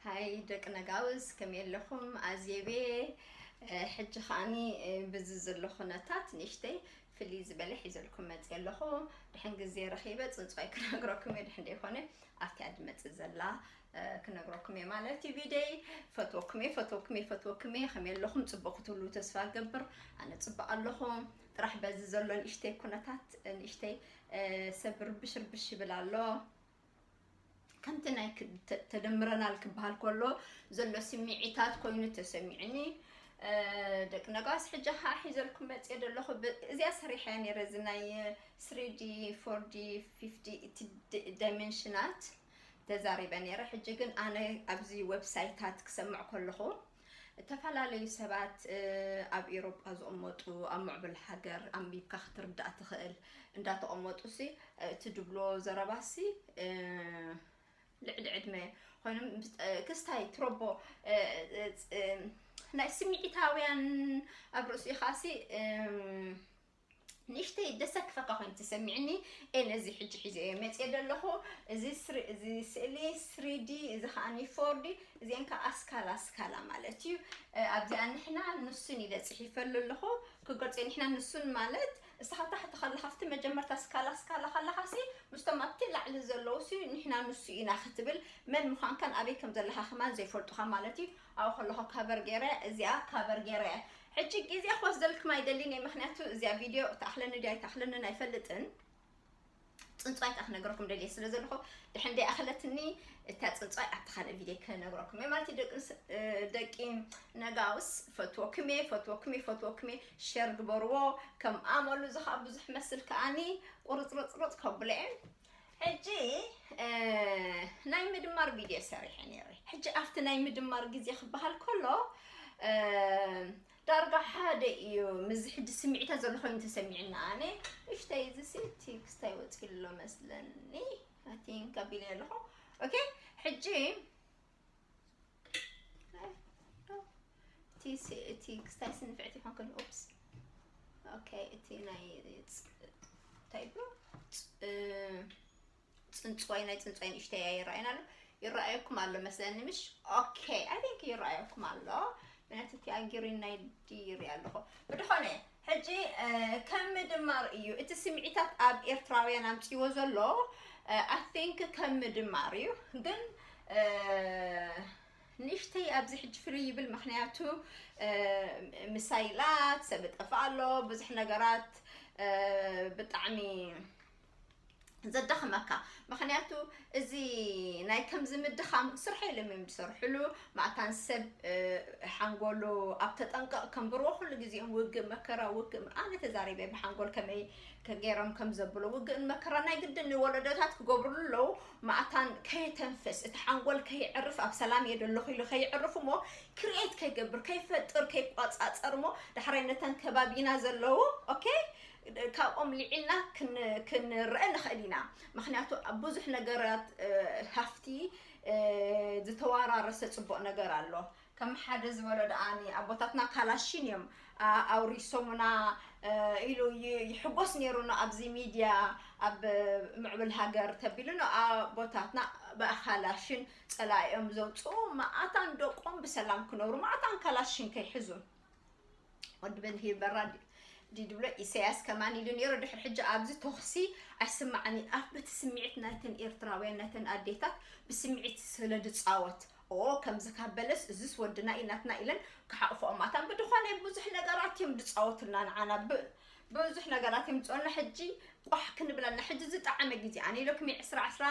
ሃይ ደቂ ነጋውስ፣ ከመይ ኣለኹም? ኣዜቤ። እ፣ ሕጂ ከዓኒ፣ እ፣ ብዚ ዘሎ ኩነታት ንእሽተይ ፍልይ ዝበለ ሒዘልኩም መፅእ ኣለኹ። ድሕን ግዜ ረኺበ ፅንፅዋይ ክነግረኩም እየ፣ ድሕን ደይኮነ ኣብቲኣ ድመፅእ ዘላ፣ እ፣ ክነግረኩም እየ ማለት እዩ። ቪደይ ፈትወኩም እየ፣ ፈትወኩም እየ፣ ፈትወኩም እየ። ከመይ ኣለኹም? ፅቡቅ ክትብሉ ተስፋ እገብር። ኣነ ፅቡቅ ኣለኹ። ጥራሕ በዚ ዘሎ ንእሽተይ ኩነታት፣ ንእሽተይ፣ እ፣ ሰብ ርብሽ ርብሽ ይብል ኣሎ። ከምቲ ናይ ክ-፣ ተ-፣ ተደምረናል ክበሃል ከሎ ዘሎ ስምዒታት ኮይኑ ተሰሚዑኒ። እ፣ ደቂ ነጋስ፣ ሕጂ ኸዓ ሒዘልኩም መፅየ ዘለኹ። ብ-፣ እዚኣ ሰሪሐያ ነይረ፣ እዚ ናይ ስሪ ዲ፣ ፎር ዲ፣ ፊፍ ዲ፣ እቲ ድ-፣ ዳይሜንሽናት ተዛሪበ ነይረ። ሕጂ ግን ኣነ ኣብዚ ዌብሳይታት ክሰምዕ ከለኹ፣ ዝተፈላለዩ ሰባት፣ እ፣ ኣብ ኤውሮጳ ዝቕመጡ፣ ኣብ ምዕብል ሃገር ኣንቢብካ ክትርዳእ ትኽእል እንዳተቐመጡ ሲ፣ እቲ ድብሎ ዘረባ ሲ፣ እ፣ ልዕሊ ዕድመ ኮይኖም፣ እ፣ ክስታይ ትረቦ፣ እ፣ እ፣ እ፣ ናይ ስምዒታውያን ኣብ ርእሲኻ ሲ፣ እ፣ ንእሽተይ ደሰክፈካ ኮይኑ ተሰሚዕኒ። ኤ፣ ነዚ ሕጂ ሒዘ እየ መፅየ ዘለኹ። እዚ ስሪ-፣ እዚ ስእሊ ስሪ ዲ፣ እዚ ከዓኒ ፎር ዲ፣ እዚአን ከዓ ኣስካላ ኣስካላ ማለት እዩ። እ፣ ኣብዚኣ ንሕና ንሱን ኢለ ፅሒፈሉ ኣለኹ። ክገልፆ፣ ንሕና ንሱን ማለት፣ እስኻ ታሕቲ ከለኻ፣ ኣብቲ መጀመርታ ኣስካላ ኣስካላ ከለኻ ሲ፣ ምስቶም ኣብቲ ላዕሊ ዘለዉ ሲ፣ ንሕና ንሱ ኢና ክትብል፣ መን ምዃንካን ኣበይ ከም ዘለኻ ከማን ዘይፈልጡኻ ማለት እዩ። ኣብኡ ከለኹ ካቨር ገይረ፣ እዚኣ ካቨር ገይረ። ሕጂ ግዜ ክወስደልኩም ኣይደልን እየ፣ ምኽንያቱ እዚኣ ቪድዮ ትኣኽለኒ ድያ ኣይትኣኽለንን ኣይፈልጥን። ፅንፅዋይ ከዓ ክነግረኩም ደልየ ስለ ዘለኹ፣ ድሕን ደይ ኣኽለትኒ እታ ፅንፅዋይ ኣብቲ ካልእ ቪድዮ ክነግረኩም እየ ማለት እዩ። ደቂ ኣንስ-፣ እ፣ ደቂ ነጋውስ፣ ፈትወኩም እየ፣ ፈትወኩም እየ፣ ፈትወኩም እየ። ሸር ግበርዎ። ከም ኣመሉ እዚ ከዓ ብዙሕ መስል ከዓኒ ቁርፅርፅርፅ ከብሎ እየ። ሕጂ፣ እ፣ ናይ ምድማር ቪድዮ ሰሪሐ ነይረ። ሕጂ ኣብቲ ናይ ምድማር ግዜ ክበሃል ከሎ፣ እ፣ ዳርጋ ሓደ እዩ። ምስዚ ሕጂ ስምዒታት ዘሎ ኮይኑ ተሰሚዕና። ኣነ ንእሽተይ እዚ ሲ ቴክስታይ ወፂኡ ኣሎ መስለኒ። I think ኣቢለ ኣለኹ። ኦኬ፣ ሕጂ እቲ ሲ-፣ እቲ ክስታይ ስንፍዕቲ ይኾንክን። ኦፕስ። ኦኬ፣ እቲ ናይ ፅ-፣ እንታይ ይብሎ? ፅ-፣ እ፣ ፅንፅዋይ፣ ናይ ፅንፅዋይ ንእሽተይ ይረኣየና ኣሎ። ይረኣየኩም ኣሎ መስለኒ፣ ምሽ? ኦኬ፣ I think ይረኣየኩም ኣሎ። ምክንያቱ እቲ ኣጊሪን ናይ ዲ ይርኢ ኣለኹ። ብድኾነ፣ ሕጂ፣ እ፣ ከም ምድማር እዩ። እቲ ስምዒታት ኣብ ኤርትራውያን ኣምፅዎ ዘሎ፣ እ፣ I think ከም ምድማር እዩ። ግን፣ እ፣ ንእሽተይ ኣብዚ ሕጂ ፍልይ ይብል፣ ምክንያቱ፣ እ፣ ምሳይላት፣ ሰብ ይጠፍእ ኣሎ፣ ብዙሕ ነገራት፣ እ፣ ብጣዕሚ ዘዳኽመካ። ምክንያቱ እዚ ናይ ከምዚ ምድኻም ስርሐ ኢሎም እዮም ዝሰርሕሉ። ማእታን ሰብ፣ እ፣ ሓንጎሉ ኣብ ተጠንቀቕ ከንብርዎ ኩሉ ግዜ እዮም። ውግእ መከራ፣ ውግእ መ-፣ ኣነ ተዛሪበ ብሓንጎል ከመይ ከ-፣ ገይሮም ከም ዘብሎ። ውግእን መከራ ናይ ግድን ንወለዶታት ክገብርሉ ኣለዉ። ማእታን ከየተንፍስ፣ እቲ ሓንጎል ከይዕርፍ፣ ኣብ ሰላም እየ ዘለኹ ኢሉ ከይዕርፍ እሞ፣ ክሪኤት ከይገብር፣ ከይፈጥር፣ ከይቋጻጸር እሞ፣ ዳሕራይ ነተን ከባቢና ዘለዉ፣ ኦኬ፣ ካብኦም ልዒልና ክን-፣ ክንረአ ንኽእል ኢና። ምኽንያቱ ኣብ ብዙሕ ነገራት፣ እ፣ ሃፍቲ፣ እ፣ ዝተዋራረሰ ጽቡቕ ነገር ኣሎ። ከም ሓደ ዝበሎ ደኣኒ፣ ኣቦታትና ካላሽን እዮም፣ ኣ-፣ ኣውሪሶሙና፣ እ፣ ኢሉ ይ-፣ ይሕጎስ ነይሩ ን-፣ ኣብዚ ሚድያ፣ ኣብ ምዕብል ሃገር ተቢሉ ን-፣ ኣቦታትና ብካላሽን ጸላኢኦም ዘውፅኡ፣ መኣታን ደቆም ብሰላም ክነብሩ፣ መኣታን ካላሽን ከይሕዙ። ወዲ በንሂር በራድ ድዩ ድብሎ ኢሳያስ ከማን ኢሉ ነይሩ። ድሕሪ ሕጂ ኣብዚ ተኹሲ ኣይስማዕን እዩ። ኣብ በቲ ስምዒት ናይተን ኤርትራውያን፣ ናይተን ኣዴታት ብስምዒት ስለ ድጻወት፣ ኦ፣ ከምዚ ካብ በለስ እዝስ ወድና እዩ ናትና ኢለን ክሓቑፍኦ ማታን። ብድኾነ ብዙሕ ነገራት እዮም ድጻወቱልና ንዓና። ብ-፣ ብዙሕ ነገራት እዮም ዝጸወልና። ሕጂ ቋሕ ክንብለና። ሕጂ ዝጠዓመ ግዜ። ኣነ ኢለኩም ዕስራ ዕስራ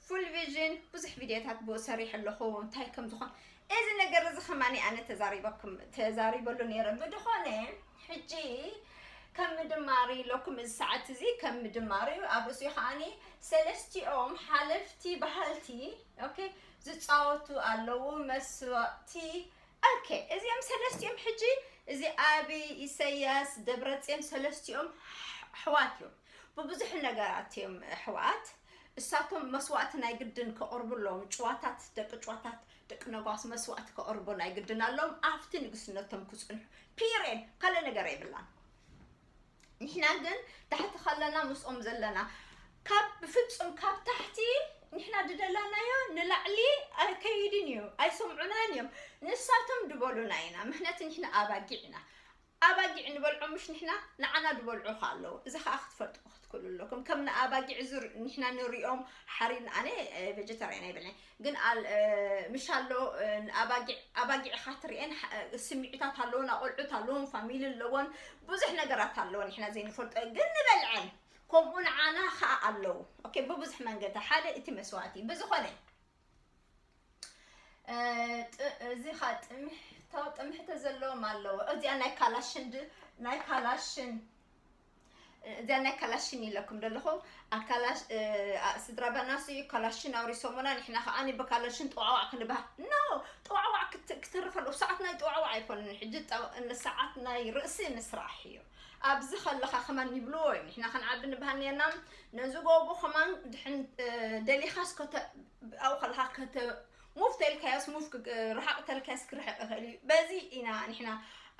ፉል ቪዥን ብዙሕ ቪድዮታት ብኡ ሰሪሐ ኣለኹ፣ እንታይ ከም ዝኾን። እዚ ነገር እዚ ከማኒ ኣነ ተዛሪበኩም፣ ተዛሪበሉ ነይረ። ብድኾነ ሕጂ ከም ምድማር ኢለኩም፣ እዚ ሰዓት እዚ ከም ምድማር እዩ። ኣብ ርእሲኡ ከዓኒ ሰለስቲኦም ሓለፍቲ በሃልቲ፣ ኦኬ፣ ዝጻወቱ ኣለዉ፣ መስዋእቲ። ኦኬ፣ እዚኦም ሰለስቲኦም ሕጂ፣ እዚ ኣብይ፣ ኢሳያስ፣ ደብረጽዮን፣ ሰለስቲኦም ኣሕዋት እዮም። ብብዙሕ ነገራት እዮም ኣሕዋት። እሳቶም መስዋእቲ ናይ ግድን ከቕርቡ ኣለዎም። ጭዋታት፣ ደቂ ጭዋታት፣ ደቂ ነጓስ መስዋእቲ ከቕርቡ ናይ ግድን ኣለዎም። ኣብቲ ንግስነቶም ክጽንሑ። ፒሬድ። ካልእ ነገር የብላን። ንሕና ግን ታሕቲ ከለና ምስኦም ዘለና። ካብ፣ ብፍጹም ካብ ታሕቲ ንሕና ድደላናዮ ንላዕሊ ኣይከይድን እዩ፣ ኣይሰምዑናን እዮም። ንሳቶም ድበሉና ኢና፣ ምክንያቱ ንሕና ኣባጊዕ ኢና። ኣባጊዕ ንበልዖም ምሽ ንሕና፣ ንዓና ድበልዑ ከ ኣለዉ። እዚ ከኣ ክትፈልጡ ክትክእሉ ኣለኩም። ከም ንኣባጊዕ ዝር-፣ ንሕና ንሪኦም ሓሪን፣ ኣነ ቬጀተርያን ኣይበልዕን፣ ግን ኣል-፣ እ፣ ምሽ ኣሎ፣ እ፣ ንኣባጊዕ፣ ኣባጊዕ ኢኻ ትሪኤን፣ ሓ-፣ ስምዒታት ኣለወን፣ ኣቆልዑት ኣለወን፣ ፋሚሊ ኣለወን፣ ብዙሕ ነገራት ኣለወን ንሕና ዘይንፈልጦ ግን ንበልዐን። ከምኡ ንዓና ከኣ ኣለዉ። ኦኬ፣ ብብዙሕ መንገዲ። ሓደ እቲ መስዋእቲ። ብዝኾነ፣ እ፣ ጥ-፣ እዚ ኸ ጥምሕ-፣ ታው ጥምሕተ ዘለዎም ኣለዉ። እዚኣ ናይ ካላሽን ድ-፣ ናይ ካላሽን፣ እዚኣ ናይ ካላሽን ኢለኩም ዘለኹ። ኣካላሽ-፣ እ፣ ኣ-፣ ስድራ በናሲ ካላሽን ኣውሪሶሞና፣ ንሕና ከኣ ብካላሽን ጠዋዕዋዕ ክንበሃል። ኖ፣ ጠዋዕዋዕ ክት-፣ ክትርፍ ኣለዎ። ሰዓት ናይ ጠዋዕዋዕ ኣይኮነን። ሕጂ ጠ-፣ ንሰዓት ናይ ርእሲ ምስራሕ እዩ። ኣብዚ ከለኻ ከማን ይብልዎ እዩ። ንሕና ክንዓቢ ንበሃል ነርና። ነዚ ጎቦ ከማን ድሕን፣ እ፣ ደሊኻስ ከተ-፣ ኣብኡ ከለኻ ከተ-፣ ሙቭ ተልካዮስ ሙቭ ክ-፣ ርሓቕ ተልካዮስ ክርሕቕ ይኽእል እዩ። በዚ ኢና ንሕና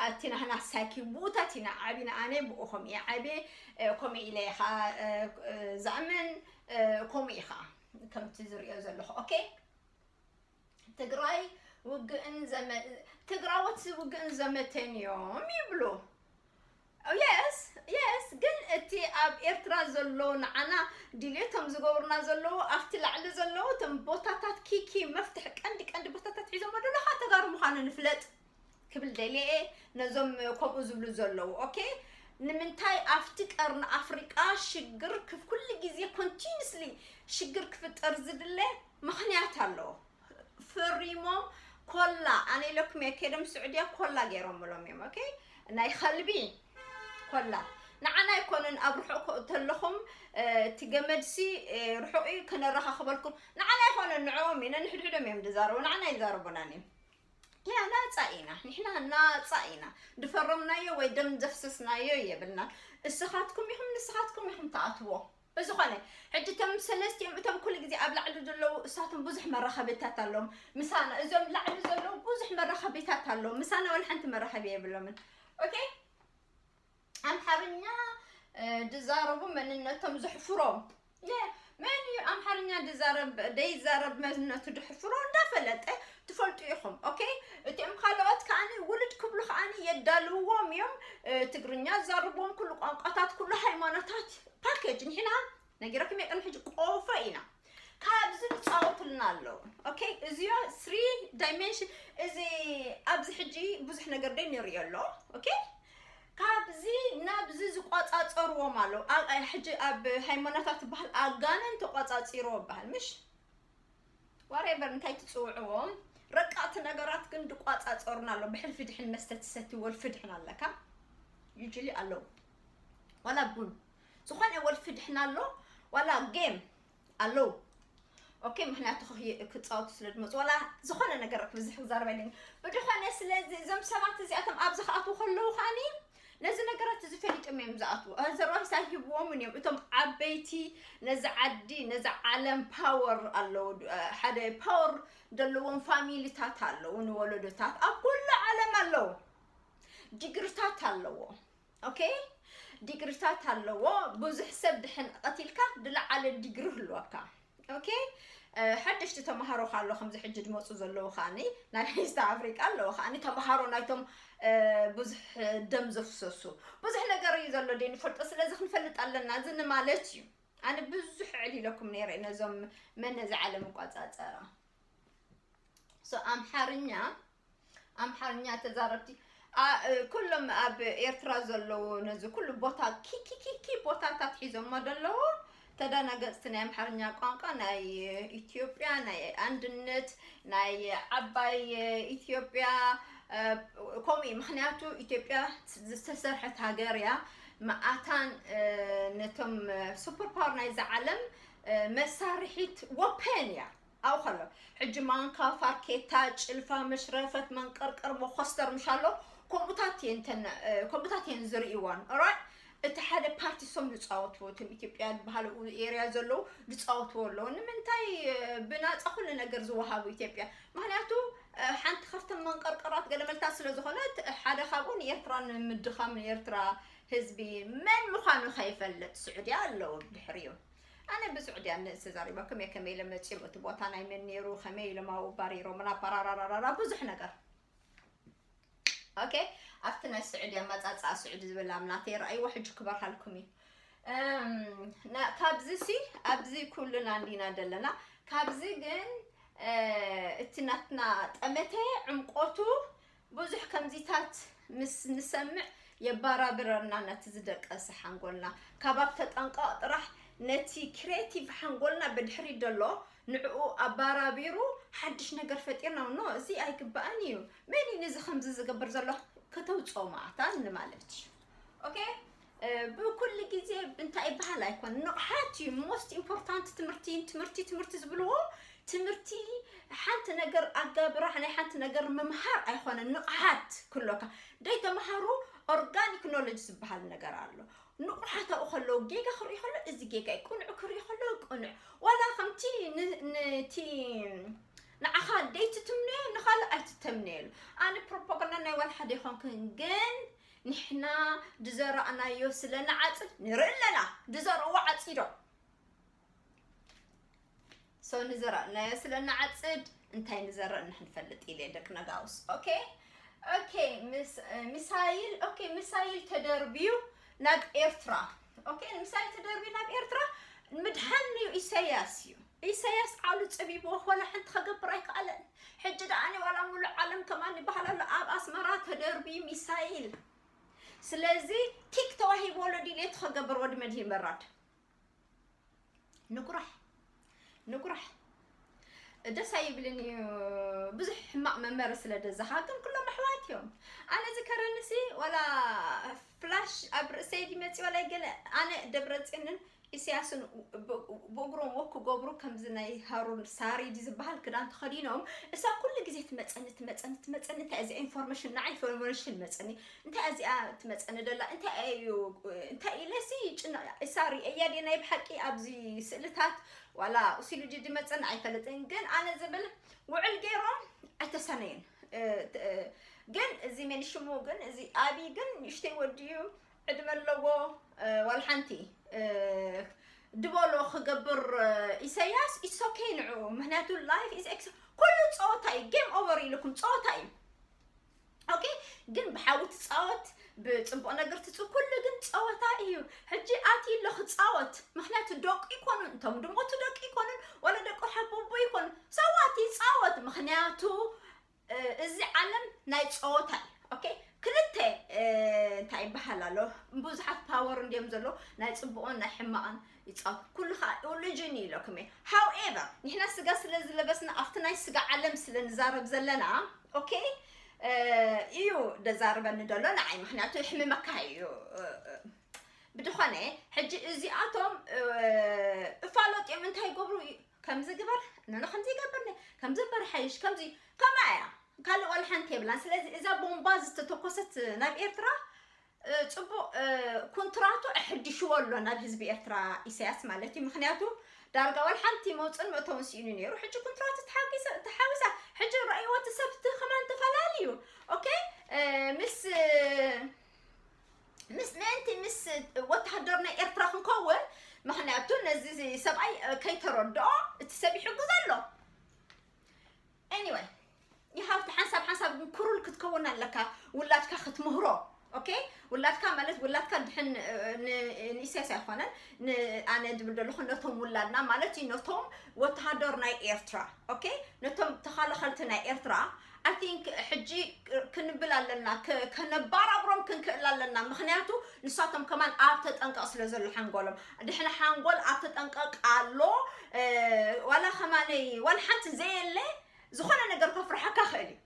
ኣቲ ናህና ሳኪ ብኡታት ኢና ዓቢና። ኣነ ብኡ ከምኡ እየ ዓብየ፣ እ፣ ከምኡ ኢለ እየ ኸዓ፣ እ፣ እ፣ ዝኣምን፣ እ፣ ከምኡ እዩ ኸዓ ከምቲ ዝሪኦ ዘለኹ። ኦኬ? ትግራይ ውግእን ዘመ-፣ ትግራዎት ውግእን ዘመተን እዮም ይብሉ። የስ፣ የስ፣ ግን እቲ ኣብ ኤርትራ ዘሎ ንዓና ድልየቶም ዝገብሩና ዘለዉ፣ ኣብቲ ላዕሊ ዘለዉ እቶም ቦታታት ኪኪ መፍትሒ ቀንዲ ቀንዲ ቦታታት ሒዞሞ ዘለዉ ኸዓ ተጋሩ ምዃኑ ንፍለጥ ክብል ደልየ እየ። ነዞም ከምኡ ዝብሉ ዘለዉ፣ ኦኬ? ንምንታይ ኣብቲ ቀርኒ ኣፍሪቃ ሽግር ክፍ-፣ ኩሉ ግዜ ኮንቲኒስሊ ሽግር ክፍጠር ዝድለ ምኽንያት ኣለዎ። ፈሪሞም ኮላ፣ ኣነ ኢለኩም እየ፣ ከይዶም ስዑድያ ኮላ ገይሮምሎም እዮም። ኦኬ፣ ናይ ከልቢ ኮላ። ንዓና ኣይኮነን፣ ኣብ ርሑቕ ኮ-፣ ተለኹም፣ እ፣ እቲ ገመድሲ፣ እ፣ ርሑቕ እዩ፣ ከነረኻኽበልኩም። ንዓና ኣይኮነን፣ ንዕኦም እዩ፣ ነንሕድሕዶም እዮም ዝዛረቡ፣ ንዓና ኣይዛረቡናን እዮም። ያ፣ ናጻ ኢና፣ ንሕና ናጻ ኢና። ድፈረምናዮ ወይ ደም ዘፍሰስናዮ የብልናን። እስኻትኩም ኢኹም፣ ንስኻትኩም ኢኹም ትኣትዎ። ብዝኾነ፣ ሕጂ እቶም ሰለስቲኦም፣ እቶም ኩሉ ግዜ ኣብ ላዕሊ ዘለዉ፣ እሳቶም ብዙሕ መራኸቢታት ኣለዎም ምሳና። እዞም ላዕሊ ዘለዉ ብዙሕ መራኸቢታት ኣለዎም ምሳና፣ ወላ ሓንቲ መራኸቢ የብሎምን። ኦኬ? ኣምሓርኛ፣ እ፣ ድዛረቡ መንነቶም ዘሕፍሮም። የ-፣ መን እዩ ኣምሓርኛ ድዛረብ፣ ደይዛረብ መንነቱ ድሕፍሮ እንዳፈለጠ ትፈልጡ ኢኹም። ኦኬ? እቲኦም ካልኦት ከኣኒ ውልድ ክብሉ ከኣኒ የዳልውዎም እዮም። እ፣ ትግርኛ ዝዛረብዎም ኩሉ ቋንቋታት፣ ኩሉ ሃይማኖታት ፓኬጅ። ንሕና ነጊረኩም እየ ቅድሚ ሕጂ ቆፎ ኢና። ካብዚ ዝፃወቱልና ኣለዉ። ኦኬ? እዚዮ ስሪ ዳይሜንሽን፣ እዚ ኣብዚ ሕጂ ብዙሕ ነገር ደይ ንሪኦ ኣሎ። ኦኬ? ካብዚ ናብዚ ዝቆጻጸርዎም ኣለዉ። ኣብ፣ ኣብ፣ ሕጂ ኣብ ሃይማኖታት ትበሃል ኣጋንንት ተቆጻጺርዎ በሃል፣ ምሽ? ዋሬቨር እንታይ ትጽውዕዎም፣ ረቃቕቲ ነገራት ግን ዝቆጻጸሩና ኣለዉ። ብሕልፊ ድሕን መስተ ትሰቲ ወልፊ ድሕን ኣለካ። ዩጅሊ ኣለዉ። ዋላ ቡን። ዝኾነ ወልፊ ድሕን ኣሎ፣ ዋላ ጌም ኣለዉ። ኦኬ፣ ምኽንያቱ ክህ-፣ ክጻወቱ ስለ ዝመጹ፣ ዋላ ዝኾነ ነገር ብዙሕ ክዛረብ ኣይደልን። ብድኾነ፣ ስለዚ እዞም ሰባት እዚኣቶም ኣብዚ ክኣትዉ ከለዉ ከኣኒ፣ ነዚ ነገራት እዚ ፈሊጦም እዮም ዝኣትዉ። ኣዘርባይስ ኣይህብዎምን እዮም። እቶም ዓበይቲ ነዚ ዓዲ፣ ነዚ ዓለም ፓወር ኣለዉ። ሓደ ፓወር ዘለዎም ፋሚሊታት ኣለዉ፣ ንወለዶታት ኣብ ኩሉ ዓለም ኣለዉ። ዲግሪታት ኣለዎ። ኦኬ፣ ዲግሪታት ኣለዎ። ብዙሕ ሰብ ድሕን ቀቲልካ ዝለዓለ ዲግሪ ህልወካ። ኦኬ፣ እ፣ ሓደሽቲ ተምሃሮ ካሎ ከምዚ ሕጂ ዝመፁ ዘለዉ ከኣኒ፣ ናይ ኢስት ኣፍሪቃ ኣለዉ ከኣኒ ተምሃሮ ናይቶም፣ እ፣ ብዙሕ ደም ዘፍሰሱ። ብዙሕ ነገር እዩ ዘሎ ደይ ንፈልጦ፣ ስለዚ ክንፈልጥ ኣለና። እዚ ንማለት እዩ። ኣነ ብዙሕ ዕሊለኩም ነይረ ነዞም መን ነዚ ዓለም እቋጻጸራ። ሶ ኣምሓርኛ፣ ኣምሓርኛ ተዛረብቲ፣ ኣ፣ እ፣ ኩሎም ኣብ ኤርትራ ዘለዉ ነዚ ኩሉ ቦታ ኪኪኪኪ ቦታታት ሒዞሞ ዘለዉ ተደናገጽቲ ናይ ኣምሓርኛ ቋንቋ ናይ ኢትዮጵያ፣ ናይ ኣንድነት፣ ናይ ዓባይ ኢትዮጵያ፣ እ፣ ከምኡ እዩ። ምኽንያቱ ኢትዮጵያ ዝተሰርሐት ሃገር እያ። መኣታን፣ እ፣ ነቶም ሱፐር ፓወር ናይዛ ዓለም፣ እ፣ መሳርሒት ወፐን እያ። ኣብኡ ከሎ፣ ሕጂ ማንካ፣ ፋርኬታ፣ ጭልፋ፣ መሽረፈት፣ መንቀርቀር፣ መኾስተር ምሽ ኣሎ፣ ከምኡታት እየን ተን-፣ እ፣ ከምኡታት እየን ዝርእይወን። ኦራይት? እቲ ሓደ ፓርቲ ሶም ዝጻወትዎ፣ እቶም ኢትዮጵያ ዝበሃሉ ኤርያ ዘለዉ ዝጻወትዎ ኣለዉ። ንምንታይ፣ እ፣ ብናጻ ኩሉ ነገር ዝወሃቡ ኢትዮጵያ? ምኽንያቱ፣ እ፣ ሓንቲ ካብተን መንቀርቀራት ገለመልታት ስለ ዝኾነት፣ ሓደ ካብኡ ንኤርትራ ንምድኻም፣ ንኤርትራ ህዝቢ መን ምዃኑ ከይፈልጥ ስዑድያ ኣለዉ ብድሕሪኡ። ኣነ ብስዑድያ ንእስ ተዛሪበኩም እየ፣ ከመይ ኢሎም መፂኦም፣ እቲ ቦታ ናይ መን ነይሩ፣ ከመይ ኢሎም ኣብኡ ባሪሮምና፣ ፓራራራራራ፣ ብዙሕ ነገር። ኦኬ፣ ኣብቲ ናይ ስዑድያ ኣመፃፅኣ፣ ስዑዲ ዝብል ኣምላኽ የርኣይዎ፣ ሕጂ ክበርሃልኩም እዩ። እም፣ ና-፣ ካብዚ ሲ፣ ኣብዚ ኩልና እንዲና ዘለና። ካብዚ ግን፣ እ፣ እቲ ናትና ጠመተ ዕምቆቱ ብዙሕ ከምዚታት ምስ ንሰምዕ የባራብረና ነቲ ዝደቀሰ ሓንጎልና። ካብ ኣብ ተጠንቀቕ ጥራሕ ነቲ ክሬቲቭ ሓንጎልና ብድሕሪት ዘሎ ንዕኡ ኣባራቢሩ ሓድሽ ነገር ፈጢርና፣ ኖ፣ እዚ ኣይግባእን እዩ፣ መን እዩ ነዚ ከምዚ ዝገብር ዘሎ፣ ከተውፅኦ ማዕታ ንማለት እዩ። ኦኬ፣ እ፣ ብኩሉ ግዜ እንታይ ይበሃል ኣይኮን፣ ንቕሓት እዩ ሞስት ኢምፖርታንት። ትምህርቲ፣ ትምህርቲ፣ ትምህርቲ ዝብልዎ፣ ትምህርቲ ሓንቲ ነገር ኣጋብራ፣ ናይ ሓንቲ ነገር ምምሃር ኣይኮነን፣ ንቕሓት ክህልወካ። ደይ ተምሃሩ ኦርጋኒክ ኖሌጅ ዝበሃል ነገር ኣሎ። ንቑሓት ኣብኡ ከለዉ ጌጋ ክርኢ ከሎ፣ እዚ ጌጋ እዩ፣ ቅኑዕ ክርኢ ከሎ፣ ቅኑዕ። ዋላ ከምቲ ን-፣ ነቲ ንዓኻ ደይትትምነዮ ንኻልእ ኣይትተምነየሉ። ኣነ ፕሮፓጋንዳ ናይ ዋላ ሓደ ይኾንክን፣ ግን ንሕና ድዘራእናዮ ስለ ንዓጽድ ንርኢ ኣለና። ድዘርእዎ ዓጺዶም። ሶ ንዘራእናዮ ስለ ንዓጽድ፣ እንታይ ንዘርእ ንሕንፈልጥ ኢለ ደቂ ነጋውስ። ኦኬ? ኦኬ፣ ምስ-፣ ሚሳይል፣ ኦኬ፣ ሚሳይል ተደርብዩ ናብ ኤርትራ። ኦኬ፣ ሚሳይል ተደርብዩ ናብ ኤርትራ ምድሓን እዩ፣ ኢሳያስ እዩ። ኢሳያስ ዓሉ ጸቢብዎ፣ ዋላ ሓንቲ ከገብር ኣይከኣለን። ሕጂ ደኣኒ ዋላ ሙሉእ ዓለም ከማን ይበሃል ኣሎ፣ ኣብ ኣስመራ ተደርብዩ ሚሳይል። ስለዚ ቲክ ተዋሂብዎ ኣሎ ድሌቱ ከገብር ወዲ መድህን በራድ። ንጉራሕ፣ ንጉራሕ። ደስ ኣይብልን እዩ፣ ብዙሕ ሕማቕ መመሪ ስለ ደዛኻ፣ ግን ኩሎም ኣሕዋት እዮም። ኣነ ዝከረንሲ ዋላ ፍላሽ ኣብ ርእሰይ ድመፂ ዋላ ገለ፣ ኣነ ደብረፅዮንን ኢሳያስን ብ-፣ ብእግሮም ወክ ክገብሩ ከምዚ ናይ ሃሩን ሳሪዲ ዝበሃል ክዳን ተኸዲኖም፣ እሳ ኩሉ ግዜ ትመፀኒ፣ ትመፀኒ፣ ትመፀኒ፣ እንታይ እዚ ኢንፎርሜሽን፣ ንዓይ ኢንፎርሜሽን መፀኒ፣ እንታይ እዚኣ ትመፀኒ ደላ? እንታይ እዩ፣ እንታይ ኢለሲ ጭና-፣ እሳ ርእያ ድየ ናይ ብሓቂ ኣብዚ ስእልታት? ዋላ ኡሲሉ ድዩ ድመፀኒ ኣይፈልጥን፣ ግን ኣነ ዝብል ውዕል ገይሮም ኣይተሰነየን። እ፣ እ፣ ግን እዚ መን ሽሙ ግን፣ እዚ ኣቢ ግን ንእሽተይ ወዲ እዩ፣ ዕድመ ኣለዎ። እ፣ ዋላ ሓንቲ፣ እ፣ ድበሎ ክገብር፣ እ፣ ኢሳያስ፣ it's okay ንዕኡ። ምክንያቱ life is ex-፣ ኩሉ ፀወታ እዩ፣ ጌም ኦቨር ኢልኩም ፀወታ እዩ። ኦኬ፣ ግን ብሓዊ ትፃወት፣ ብፅቡቕ ነገር ትፅ-፣ ኩሉ ግን ፀወታ እዩ። ሕጂ ኣትዩ ኣሎ ክፃወት፣ ምክንያቱ ደቁ ይኮኑን፣ እቶም ድሞቱ ደቂ ይኮኑን፣ ወላ ደቁ ሓቦቦ ይኮኑን፣ ሰዋት ይፃወት። ምክንያቱ፣ እ፣ እዚ ዓለም ናይ ፀወታ እዩ። ኦኬ፣ ክልተ፣ እ፣ እንታይ ይበሃል ኣሎ፣ ብዙሓት ፓወር እንዲዮም ዘሎ፣ ናይ ፅቡቕን ናይ ሕማቕን ይፃወት። ኩሉ ከዓ ኢሉዥን እዩ ኢለኩም እየ። ሃውኤቨር፣ ንሕና ስጋ ስለ ዝለበስና፣ ኣብቲ ናይ ስጋ ዓለም ስለ ንዛረብ ዘለና፣ ኦኬ፣ እ፣ እዩ ደዛርበኒ ዘሎ ንዓይ፣ ምክንያቱ ይሕምመካ እዩ። እ፣ እ፣ ብድኾነ፣ ሕጂ እዚኣቶም፣ እ፣ እፋሎጥ እዮም፣ እንታይ ይገብሩ? ከምዚ ግበር፣ ነነ ከምዚ ይገብር፣ ከምዚ ግበር ሓይሽ፣ ከምዚ፣ ከማ እያ። ካልእ ዋላ ሓንቲ የብላን። ስለዚ እዛ ቦምባ ዝተተኮሰት ናብ ኤርትራ፣ እ፣ ጽቡቕ፣ እ፣ ኮንትራቱ ኣሐዲሽዎ ኣሎ ናብ ህዝቢ ኤርትራ ኢሳያስ ማለት እዩ። ምኽንያቱ ዳርጋ ዋላ ሓንቲ መውጽእን መእተውን ስኢኑ ነይሩ። ሕጂ ኮንትራቱ ተሓጊሰ-፣ ተሓዊሳ። ሕጂ ረኣይዎ እቲ ሰብ እቲ ከማን ተፈላለዩ። ኦኬ፣ እ፣ ምስ፣ እ፣ ምስ ምእንቲ ምስ ወተሃደር ናይ ኤርትራ ክንከውን፣ ምኽንያቱ ነዚ ሰብኣይ ከይተረድኦ እቲ ሰብ ይሕግዞ ኣሎ። Anyway፣ you have to ሓንሳብ ሓንሳብ ግን ክሩል ክትከውን ኣለካ፣ ውላድካ ክትምህሮ። ኦኬ፣ ውላድካ ማለት ውላድካ ድሕን፣ እ፣ ን-፣ ንኢሳያስ ኣይኮነን፣ ን-፣ ኣነ ድብል ዘለኹ ነቶም ውላድና ማለት እዩ፣ ነቶም ወተሃደር ናይ ኤርትራ። ኦኬ፣ ነቶም ተኻላኸልቲ ናይ ኤርትራ፣ I think ሕጂ ክንብል ኣለና፣ ከ-፣ ከነባራብሮም ክንክእል ኣለና። ምኽንያቱ ንሳቶም ከማን ኣብ ተጠንቀቕ ስለ ዘሎ ሓንጎሎም። ድሕነ ሓንጎል ኣብ ተጠንቀቕ ኣሎ። እ፣ ዋላ ከማነይ፣ ዋላ ሓንቲ ዘየለ ዝኾነ ነገር ከፍርሓካ ክእል እዩ።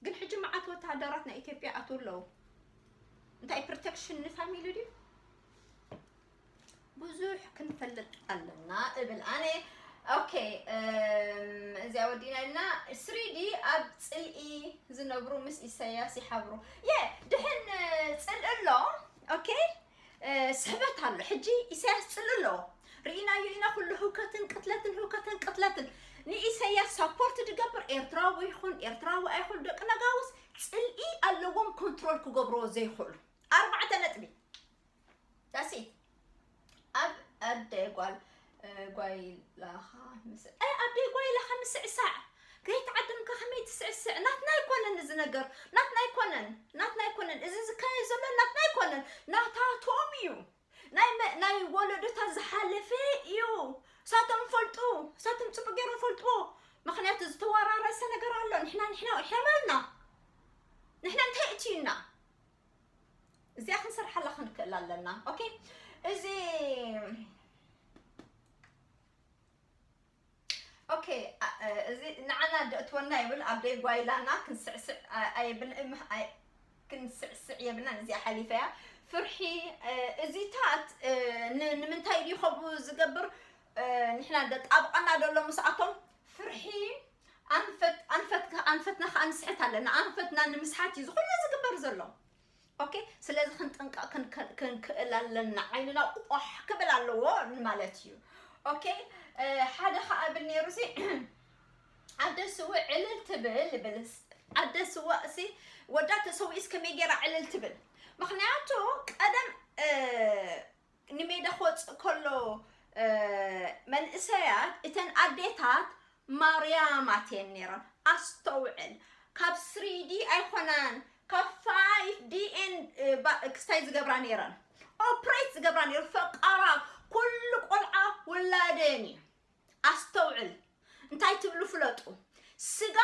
ግን ሕጂ መዓት ወተሃደራት ናይ ኢትዮጵያ ኣትው ኣለዉ። እንታይ ፕሮቴክሽን ንፋሚሊ ድዩ? ብዙሕ ክንፈልጥ ኣለና እብል ኣነ። ኦኬ፣ እም፣ እዚኣ ወዲና ኢልና። ስሪዲ ኣብ ጽልኢ ዝነብሩ ምስ ኢሳያስ ይሓብሩ። የ፣ ድሕን፣ እ፣ ጽልኢ ኣሎ። ኦኬ፣ እ፣ ስሕበት ኣሎ። ሕጂ ኢሳያስ ጽልኢ ኣለዎ። ርኢናዮ ኢና ኩሉ ህውከትን ቅትለትን፣ ህውከትን ቅትለትን። ንኢሳያስ ሳፖርት ዝገብር ኤርትራዊ ይኹን ኤርትራዊ ኣይኹን ደቂ ነጋውስ ጽልኢ ኣለዎም ኮንትሮል ክገብርዎ ዘይኽእሉ። ኣርባዕተ ነጥቢ። That's it። ኣብ ጓል እ፣ ጓይላኻ ምስ እ፣ ኣደይ ጓይላኻ ምስዕሳዕ ከይትዓድምካ ከመይ ትስዕስዕ? ናትና ኣይኮነን እዚ ነገር፣ ናትና ኣይኮነን፣ ናትና ኣይኮነን። እዚ ዝካየድ ዘሎ ናትና ኣይኮነን፣ ናታቶም እዩ። ናይ መ- ናይ ወለዶታት ዝሓለፈ እዩ። ሳቶም ፈልጡ፣ ሳቶም ጽቡቅ ገይሮም ፈልጥዎ። ምክንያቱ ዝተወራረሰ ነገር ኣሎ። ንሕና ንሕና ንሕና መልና ንሕና እንታይ እትዩና? እዚኣ ክንሰርሓላ ክንክእል ኣለና። ኦኬ፣ እዚ ኦኬ፣ አ- እ፣ እዚ ንዓና ደእትወና ይብል ኣብ ደይ ጓይላና ክንስዕስዕ አ- ኣይብል እም- ኣይ- ክንስዕስዕ የብልናን። እዚኣ ሓሊፈያ ፍርሒ እ፣ እዚታት እ፣ ን- ንምንታይ ድዩ ከምኡ ዝገብር? እ፣ ንሕና ደጣብቐና ደሎ ምስኣቶም ፍርሒ ኣንፈት ኣንፈት ኣንፈትና ከኣ ንስሕት ኣለና። ኣንፈትና ንምስሓት እዩ ዝኾነ ዝግበር ዘሎ። ኦኬ፣ ስለዚ ክንጥንቀቕ ክንክእል ኣለና። ዓይንና ቆሕ ክብል ኣለዎ ማለት እዩ። ኦኬ፣ ሓደ ከኣ ብል ነይሩ ሲ ኣደ ስውእ ዕልል ትብል ብል ኣደ ስውእ ሲ ወዳ ተሰዊእስ ከመይ ገይራ ዕልል ትብል? ምክንያቱ ቀደም ንሜዳ ክወፅእ ከሎ መንእሰያት እተን ኣዴታት ማርያማት እየን ነይረን። ኣስተውዕል፣ ካብ ስሪዲ ኣይኮናን፣ ካብ ፋይፍ ዲኤን ክስታይ ዝገብራ ነይረን፣ ኦፕሬት ዝገብራ ነይሩ። ፈቃራት ኩሉ ቆልዓ ውላደን እዩ። ኣስተውዕል፣ እንታይ ትብሉ ፍለጡ። ስጋ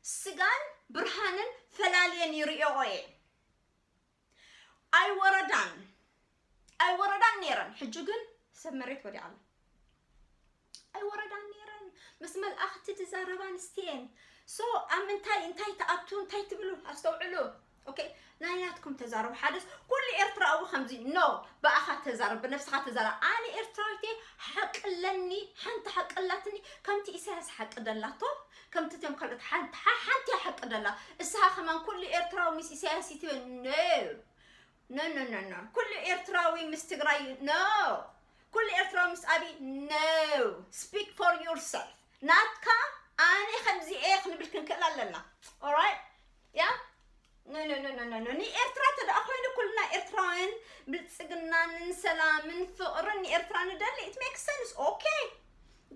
ስጋን ብርሃንን ፈላልየን ይርእኦ እየን። ኣይወረዳን ኣይወረዳን ነይረን። ሕጂ ግን ሰብ መሬት ወዲቓ ኣሎ። ኣይወረዳን ነይረን። ምስ መልኣኽቲ ዝዛረባ ኣንስትየን። ሶ ኣብ ምንታይ እንታይ ትኣቱ እንታይ ትብሉ ኣስተውዕሉ። ኦኬ፣ ናይ ናትኩም ተዛረቡ። ሓደስ ኩሉ ኤርትራዊ ከምዚ ኖ ብኣኻ ተዛረብ፣ ብነፍስኻ ተዛረብ። ኣነ ኤርትራዊት እየ፣ ሓቂ ኣለኒ፣ ሓንቲ ሓቂ ኣላትኒ። ከምቲ ኢሳያስ ሓቂ ደላቶ፣ ከምቲ እቶም ካልኦት ሓንቲ ሓ- ሓንቲ እያ ሓቂ ደላ። እሳኻ ከማን ኩሉ ኤርትራዊ ምስ ኢሳያስ ይትብል ኖ ኖ ኖ ኖ ኖ ኩሉ ኤርትራዊ ምስ ትግራይ ኖ ኩሉ ኤርትራዊ ምስ ኣብይ ኖ speak for yourself ናትካ ኣነ ከምዚ እየ ክንብል ክንክእል ኣለና። Alright? ያ ኖ ኖ ኖ ኖ ኖ ንኤርትራ ተደኣ ኮይኑ ኩልና ኤርትራውያን ብልጽግናን ሰላምን ፍቕርን ንኤርትራ ንደሊ it makes sense okay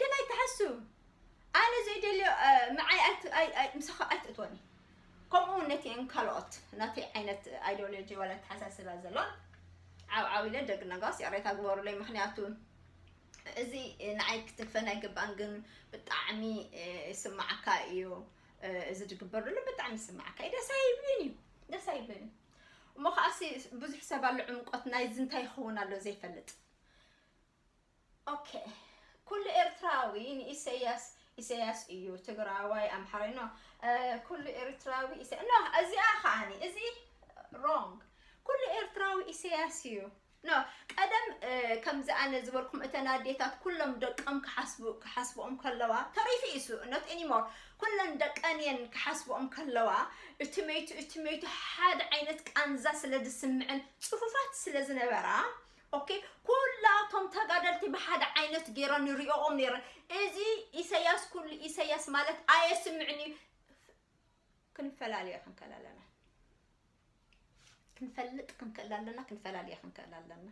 ግን ኣይትሓስቡ ኣነ ዘይደልዮ ምዓይ ምሳኻ ኣይትእትወኒ። ከምኡ እውን ነቲአን ካልኦት ናተይ ዓይነት ኣይዲዮሎጂ ዋላ ኣተሓሳስባ ዘሎን ዓው ዓው ኢለ ደግ ነጋስ ይቕሬታ ግበሩለይ። ምክንያቱ እዚ ንዓይ ክትክፈን ኣይግባን ግን ብጣዕሚ ይስማዓካ እዩ። እዚ ዝግበር ዘሎ ብጣዕሚ ይስማዓካ እዩ። ደስ ኣይብልን እዩ። ደስ ኣይብልን እዩ። እሞ ከዓሲ ብዙሕ ሰብ ኣሎ ዕምቆት ናይዚ እንታይ ይኸውን ኣሎ ዘይፈልጥ። ኦኬ ኩሉ ኤርትራዊ ንኢሰያስ ኢሰያስ እዩ ትግራዋይ ኣምሓራይ ኖ ኩሉ ኤርትራዊ ኢሰ ኖ እዚኣ ከዓኒ እዚ ሮንግ ኩሉ ኤርትራዊ ኢሰያስ እዩ ኖ ቀደም ከምዚ ኣነ ዝበልኩም እተን ኣዴታት ኩሎም ደቀም ክሓስቡ ክሓስብኦም ከለዋ ተሪፉ ኢሱ not anymore ኩለን ደቀን እየን ክሓስብኦም ከለዋ እቲ መይቱ እቲ መይቱ ሓደ ዓይነት ቃንዛ ስለ ዝስምዐን ፅፉፋት ስለ ዝነበራ ኦኬ ኩላቶም ተጋደልቲ ብሓደ ዓይነት ገይረን ይሪኦኦም ነይረን። እዚ ኢሰያስ ኩሉ ኢሰያስ ማለት ኣየስምዕን እዩ። ክንፈላለዮ ክንክእል ኣለና። ክንፈልጥ ክንክእል ኣለና፣ ክንፈላለዮ ክንክእል ኣለና።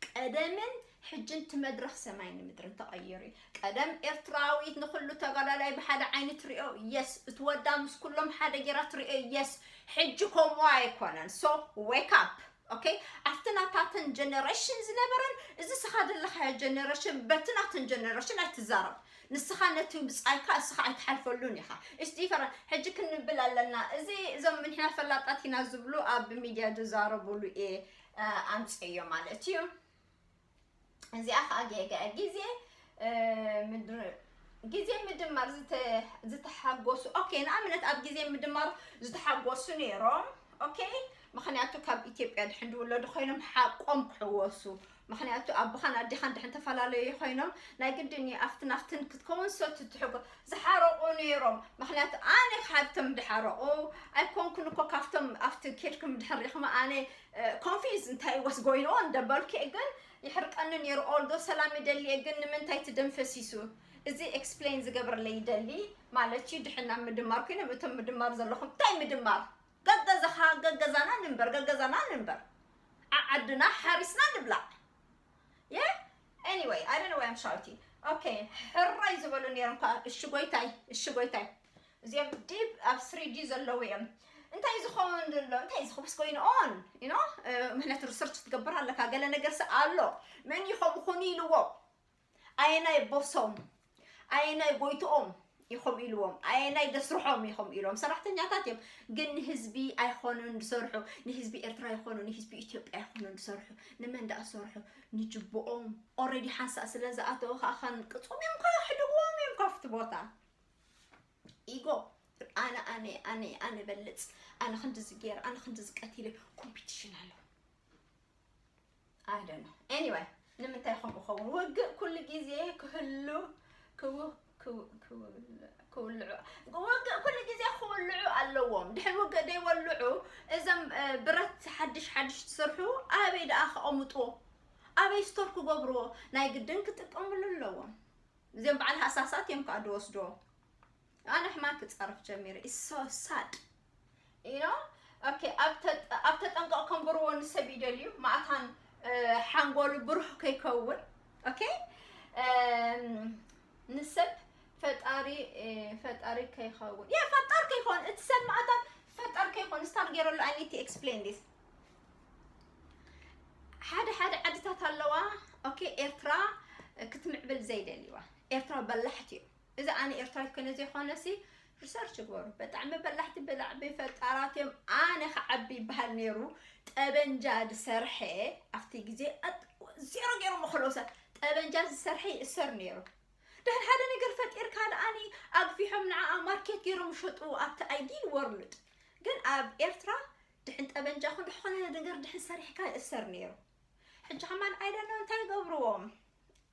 ቀደምን ሕጅን እቲ መድረኽ ሰማይን ምድርን ተቐይሩ እዩ። ቀደም ኤርትራዊት ንኹሉ ተጋዳላይ ብሓደ ዓይኒ ትሪኦ፣ የስ። እቲ ወዳ ምስ ኩሎም ሓደ ጌራ ትሪኦ፣ የስ። ሕጂ ከምኡ ኣይኮነን። So wake up። ኦኬ ኣብቲ ናታተን ጀነሬሽን ዝነበረን እዚ ስኻ ዘለኻዮ ጀነሬሽን በቲ ናተን ጀነሬሽን ኣይትዛረብ ንስኻ ነቲ ብጻይካ እስኻ ኣይትሓልፈሉን ኢኻ it's different ሕጂ ክንብል ኣለና እዚ እዞም ንሕና ፈላጣት ኢና ዝብሉ ኣብ ሚድያ ዝዛረቡሉ እየ ኣምጽዮ ማለት እዩ እዚኣ ከዓ ጌጋ ግዜ ምድር ግዜ ምድማር ዝተሓጎሱ ኦኬ ንኣብነት ኣብ ግዜ ምድማር ዝተሓጎሱ ነይሮም ኦኬ ምክንያቱ ካብ ኢትዮጵያ ድሕን ዝውለዱ ኮይኖም ሓቆም ክሕወሱ ምክንያቱ ኣቦኻን ኣዴኻን ድሕን ተፈላለዩ ኮይኖም ናይ ግድን እዩ ኣብትን ኣብትን ክትከውን ሰቱ ትሕጎ ዝሓረቁ ነይሮም ምክንያቱ ኣነ ካብቶም ድሓረቁ ኣይኮንኩን እኮ ካብቶም ኣብቲ ኬድኩም ድሕን ሪኹም ኣነ confuse እንታይ was going on ደበልኩ ግን ይሕርቀኒ ነይሩ ኦልዶ ሰላም ይደሊ ግን ንምንታይ እቲ ደም ፈሲሱ እዚ explain ዝገብረለይ ይደሊ ማለት እዩ ድሕና ምድማር ኮይኖም እቶም ምድማር ዘለኹም እንታይ ምድማር ገገዛኻ ገገዛና ንንበር ገገዛና ንንበር ዓዓድና ሓሪስና ንብላዕ የ Anyway, I don't know why I'm shouting. Okay, ሕራይ ዝበሉ ነይሮም ከዓ፣ እሺ ጎይታይ፣ እሺ ጎይታይ። እዚኦም ዲብ ኣብ ስሪ ዲ ዘለዉ እዮም። እንታይ ዝኸውን ዘሎ? እንታይ ዝኸውን going on? You know? ምክንያቱ ሪሰርች ትገብር ኣለካ፣ ገለ ነገር ስ ኣሎ። መን ይኸምኹን ኢልዎም? ኣየናይ ቦሶም? ኣየናይ ጎይትኦም ኢኹም ኢልዎም? ኣየናይ ደስርሖም ኢኹም ኢልዎም? ሰራሕተኛታት እዮም፣ ግን ንህዝቢ ኣይኾኑን ዝሰርሑ። ንህዝቢ ኤርትራ ኣይኾኑ፣ ንህዝቢ ኢትዮጵያ ኣይኾኑን ዝሰርሑ። ንመን ደኣ ዝሰርሑ? ንጅብኦም። ኦረዲ ሓንሳእ ስለ ዝኣተወ ከዓ ከንቅጾም እዮም፣ ከሕድግዎም እዮም ካብቲ ቦታ። ኢጎ፣ ኣነ ኣነ ኣነ ኣነ በልጽ፣ ኣነ ክንድዚ ገይረ፣ ኣነ ክንድዚ ቀቲለ፣ ኮምፒቲሽን ኣሎ። I don't know. Anyway, ንምንታይ ከምኡ ኸውን? ውግእ ኩሉ ግዜ ክህሉ ክው- ክው- ክውል- ክውልዑ ውግእ ኩሉ ግዜ ክውልዑ ኣለዎም። ድሕሪ ውግእ ደይወልዑ እዞም እ፣ ብረት ሓድሽ ሓድሽ ትሰርሑ ኣበይ ደኣ ከቐምጥዎ? ኣበይ ስቶር ክገብርዎ? ናይ ግድን ክጥቀምሉ ኣለዎም። እዚኦም በዓል ሃሳሳት እዮም ከዓ ዝወስድዎ። ኣነ ሕማም ክፀርፍ ጀሚረ። It's so sad. You know? Okay, ኣብ ተጠ- ኣብ ተጠንቀቕ ከንብርዎ ንሰብ ይደልዩ። ማእታን እ፣ ሓንጎሉ ብሩህ ከይከውን። Okay? እም፣ ንሰብ ፈጣሪ እ፣ ፈጣሪ ከይኸውን። ያ ፈጣር ከይኸውን። እቲ ሰብ ማእታን ፈጣር ከይኸውን። ስታር ገይረሉ። I need to explain this. ሓደ ሓደ ዓድታት ኣለዋ። Okay? ኤርትራ እ፣ ክትምዕብል ዘይደልይዋ። ኤርትራ በላሕቲ እዮም። እዚ ኣነ ኤርትራዊት ኮነ ዘይኮነሲ ሪሰርች ግበሩ። ብጣዕሚ በላሕቲ ብላዕቢ ፈጣራት እዮም። ኣነ ክዓቢ ይበሃል ነይሩ። ጠበንጃ ዝሰርሐ ኣብቲ ግዜ ኣጥ- ዜሮ ገይሮም ከለዉ ሰብ ጠበንጃ ዝሰርሐ ይእሰር ነይሩ። ድሕሪ ሓደ ነገር ፈጢርካ ደኣኒ ኣግፊሖም ንዓ ማርኬት ገይሮም ይሸጡ ኣብቲ ኣይዲል ወርልድ። ግን ኣብ ኤርትራ ድሕን ጠበንጃ ኹን ዝኾነ ነገር ድሕን ሰሪሕካ ይእሰር ነይሩ። ሕጂ ከማን I don't know እንታይ ይገብርዎም።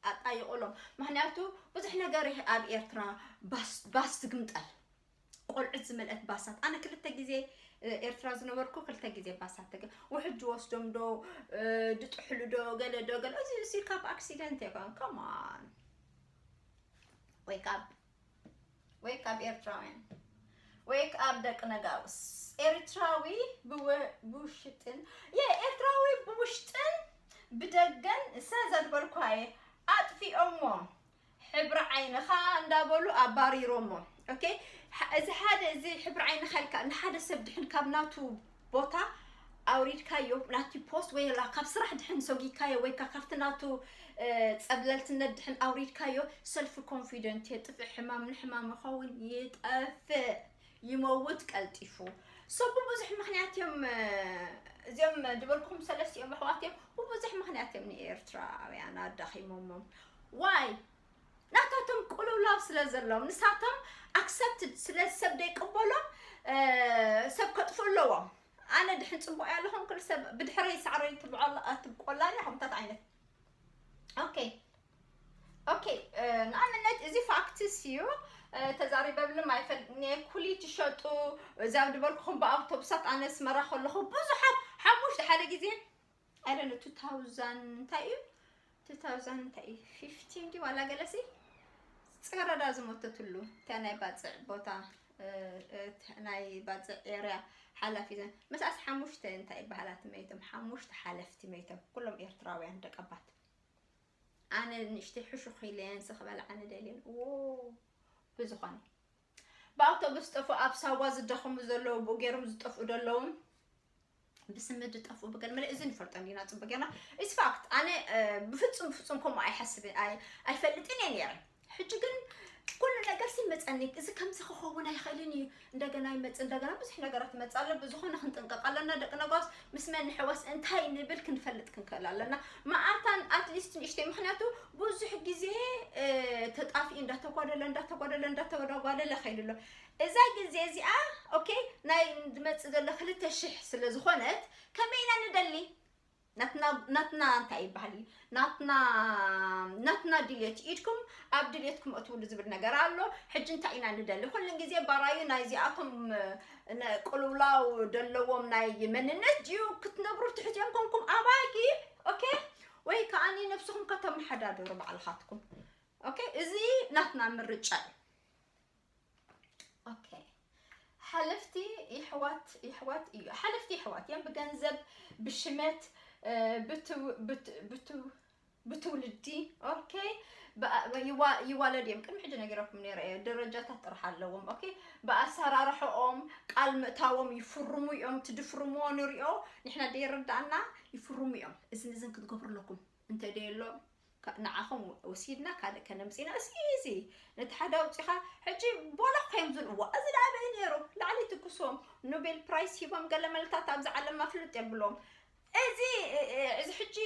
ኣጣይቑሎም። ምክንያቱ ብዙሕ ነገር ይህ ኣብ ኤርትራ ባስ ባስ ትግምጠል። ቆልዑት ዝመልአት ባሳት። ኣነ ክልተ ግዜ እ፣ ኤርትራ ዝነበርኩ ክልተ ግዜ ባሳት ተገ ውሕጅ ወስዶም ዶ እ፣ ድጥሕሉ ዶ ገለ ዶ ገለ እዚ እዚ ካብ ኣክሲደንት ይኮን። Come on. Wake up. Wake up ኤርትራውያን። Wake up ደቂ ነጋውስ። ኤርትራዊ ብወ- ብውሽጥን የ ኤርትራዊ ብውሽጥን ብደገን ሰ ዘድበልኳየ ኣጥፊኦሞ ሕብሪ ዓይንኻ እንዳበሉ ኣባሪሮሞ። Okay? ሐ- እዚ ሓደ እዚ ሕብሪ ዓይንኻ ኢልካ ንሓደ ሰብ ድሕን ካብ ናቱ ቦታ ኣውሪድካዮ ናቲ ፖስት ወይ ላ ካብ ስራሕ ድሕን ሰጊካዮ ወይ ካ ካብቲ ናቱ እ፣ ጸብለልትነት ድሕን ኣውሪድካዮ ሰልፍ ኮንፊደንት የጥፍእ፣ ሕማም ንሕማም ይኸውን ይጠፍእ፣ ይመውት ቀልጢፉ። So ብብዙሕ ምክንያት እዮም እ፣ እዚኦም ድበልኩኹም ሰለስቲኦም ኣሕዋት እዮም። ብብዙሕ ምክንያት እዮም ንኤርትራውያን ኣዳኺሞሞም። ዋይ ናታቶም ቅልውላው ስለ ዘለዎም ንሳቶም ኣክሰፕትድ ስለ ሰብ ደይቅበሎም እ፣ ሰብ ከጥፉ ኣለዎም። ኣነ ድሕን ፅቡቅ እያ ኣለኹም ክል ሰብ ብድሕረይ ሳዕረይ ትብቆላ እያ ከምታት ዓይነት። Okay. Okay. ንኣብነት እዚ ፋክትስ እዩ። ተዛሪበብልም ኣይፈልጥን እየ። ኩሊ ትሸጡ እዚኣብ ድበልኩኹም ብኣውቶቡሳት ኣነ ኣስመራ ከለኹ ብዙሓት ሓሙሽተ ሓደ ግዜ I don't know two thousand እንታይ እዩ two thousand እንታይ እዩ fifteen ድዩ ዋላ ገለሲ ፅገረዳ ዝሞተትሉ እታ ናይ ባፅዕ ቦታ ናይ ባፅዕ ኤርያ ሓላፊ ዘን መሳስ ሓሙሽተ እንታይ ይበሃላት መይቶም ሓሙሽተ ሓለፍቲ መይቶም ኩሎም ኤርትራውያን ደቀባት ኣነ ንእሽተይ ሕሹኽ ኢለየን ስኽበል ኣነ ደልየን ዎ ብዝኾነ ብኣውቶቡስ ጠፉ ኣብ ሳዋ ዝደኸሙ ዘለዉ ብኡ ገይሮም ዝጠፍኡ ዘለዉ ብስሚ ዝጠፍኡ ብገለ መለ እዚ ንፈልጦ እንዲና ፅቡቅ ጌርና is fact ኣነ ብፍፁም ብፍፁም ከምኡ ኣይሓስብን ኣይፈልጥን እየ ነይረ ሕጂ ግን ኩሉ ነገር ሲመፀኒ እዚ ከምዚ ክኸውን ኣይኽእልን እዩ እንደገና ይመፅ እንደገና ብዙሕ ነገራት ይመፅ ኣሎ ብዝኾነ ክንጥንቀቕ ኣለና ደቂ ነጓስ ምስ መን ንሕወስ እንታይ ንብል ክንፈልጥ ክንክእል ኣለና መዓርታን ኣትሊስት ንእሽተይ ምክንያቱ ብዙሕ ግዜ ተጣፊኡ እንዳተጓደለ እንዳተጓደለ እንዳተጓደለ ከይዱ ኣሎ እዛ ግዜ እዚኣ okay ናይ ዝመጽእ ዘሎ ክልተ ሽሕ ስለ ዝኾነት ከመይ ኢና ንደሊ ናትና ናትና እንታይ ይበሃል እዩ ናትና ናትና ድልየት ኢድኩም ኣብ ድልየትኩም እትውሉ ዝብል ነገር ኣሎ ሕጂ እንታይ ኢና ንደሊ ኩሉ ግዜ ባራዩ ናይዚኣቶም ቅልውላው ደለዎም ናይ መንነት ድዩ ክትነብሩ ትሕትኦም ኮንኩም ኣባጊ okay ወይ ከዓኒ ነብስኹም ከተመሓዳድሩ ባዕልኻትኩም okay እዚ ናትና ምርጫ እዩ okay ሓለፍቲ ይሕዋት ይሕዋት እዩ ሓለፍቲ ይሕዋት እዮም ብገንዘብ ብሽመት ብትው ብትው ብትውልዲ okay ይዋለድ እዮም። ቅድሚ ሕጂ ነጊረኩም ነረ እየ፣ ደረጃታት ጥራሕ ኣለዎም። Okay፣ ብኣሰራርሐኦም ቃል ምእታዎም ይፍርሙ እዮም። ትድፍርምዎ ንሪኦ፣ ንሕና ደይረዳእና ይፍርሙ እዮም። እዝን እዝን ክትገብሩ ኣለኩም። እንተ ደየሎ ንዓኹም ወሲድና ካልእ ከነምፅና። እዚ እዚ ነቲ ሓደ ኣውፂኻ ሕጂ ቦላ ኮይም ዝንእዋ፣ እዚ ደኣ በይ ነይሩ ላዕሊ ትኩስዎም ኖቤል ፕራይስ ሂቦም ገለ መልታት ኣብዚ ዓለምና ፍልጥ የብሎም። እዚ እዚ ሕጂ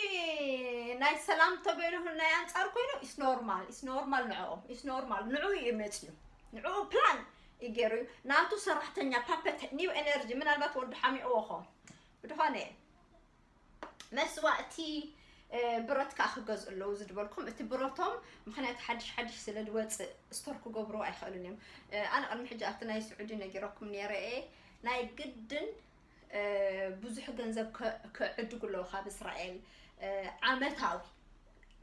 ናይ ሰላም ተበይኑ ናይ ኣንጻር ኮይኑ is normal is normal ንዕኦም is normal ንዑ እዩ መጽዩ ንዑ ፕላን ይገሩ ናቱ ሰራሕተኛ ፓፐት new energy ምናልባት ወዲ ሓሚእዎ ኾ ብድኾነ መስዋእቲ ብረት ከዓ ክገዝኡ ኣለዉ ዝድበልኩም እቲ ብረቶም ምክንያቱ ሓድሽ ሓድሽ ስለ ዝወፅእ ስቶር ክገብሩ ኣይኽእሉን እዮም ኣነ ቅድሚ ሕጂ ኣብቲ ናይ ስዑዲ ነጊረኩም ነይረ እየ ናይ ግድን ብዙሕ ገንዘብ ክዕድጉ ኣለዉ ካብ እስራኤል ዓመታዊ